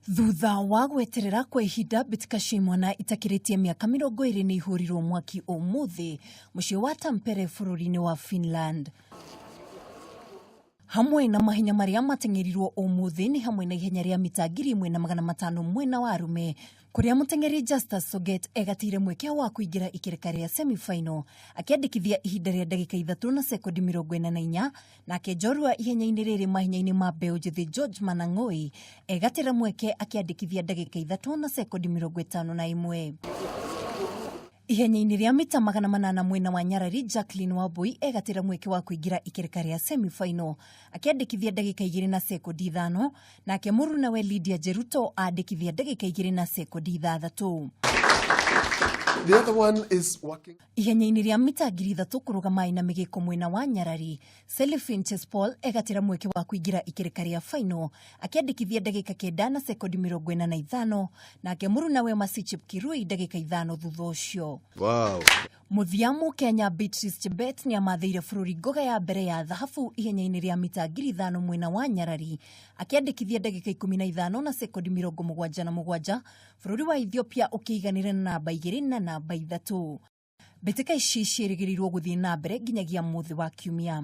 Thutha wa gweterera kwa ihinda, mbĩtĩka cia imwana itakĩrĩtie mĩaka 20 nĩ ihũrirwo mwaki ũmũthĩ mũciĩ wa Tampere bũrũri-inĩ wa Finland. Hamwe na mahenya marĩa mateng'erirwo ũmũthĩ nĩ hamwe na ihenya rĩa mita 1500 mwena wa arũme, kũrĩa mũteng'eri Justus Soget egatĩire mweke wa kũingĩra ikereka rĩa semi-final akĩandĩkithia ihinda rĩa ndagĩka 3 na sekondi 44. Nake njorua ihenya-inĩ rĩrĩ mahenya-inĩ ma mbeũ njĩthĩ George Manang'oi egatĩra mweke akĩandĩkithia ndagĩka 3 na sekondi 51. Ihenya-inĩ rĩa mita 800 mwena wa nyarari, Jacqueline Wambui egatĩra mweke wa kũingĩra ikereka rĩa semi-final akĩandĩkithia ndagĩka 2 na sekondi 5, nake mũrunawe Lydia Jeruto andĩkithia ndagĩka 2 na sekondi 6. The other one is working. Ihenya-inĩ rĩa mita 3000 kũrũga maĩ na mĩgĩko mwena wa nyarari, Celifin Chespol egatĩra mweke wa kũingĩra ikereka rĩa final akĩandĩkithia ndagĩka 9 na sekondi 45, nake mũrunawe Mercy Chepkirui ndagĩka 5 thutha ũcio. Wow. Mũthia, Mũkenya Beatrice Chebet nĩ amathĩire bũrũri ngoga ya mbere ya thahabu ihenya-inĩ rĩa mita 5000 mwena wa nyarari akĩandĩkithia ndagĩka 15 na sekondi 77, bũrũri wa Ethiopia ũkĩiganĩra na namba 2 na namba 3. Mbĩtĩka ici ciĩrĩgĩrĩirwo gũthiĩ na mbere nginyagia mũthĩ wa Kiumia.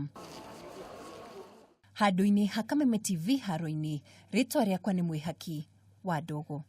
Handũ-inĩ ha Kameme TV haro-inĩ, rĩtwa rĩakwa nĩ Mwĩhaki wa Ndogo.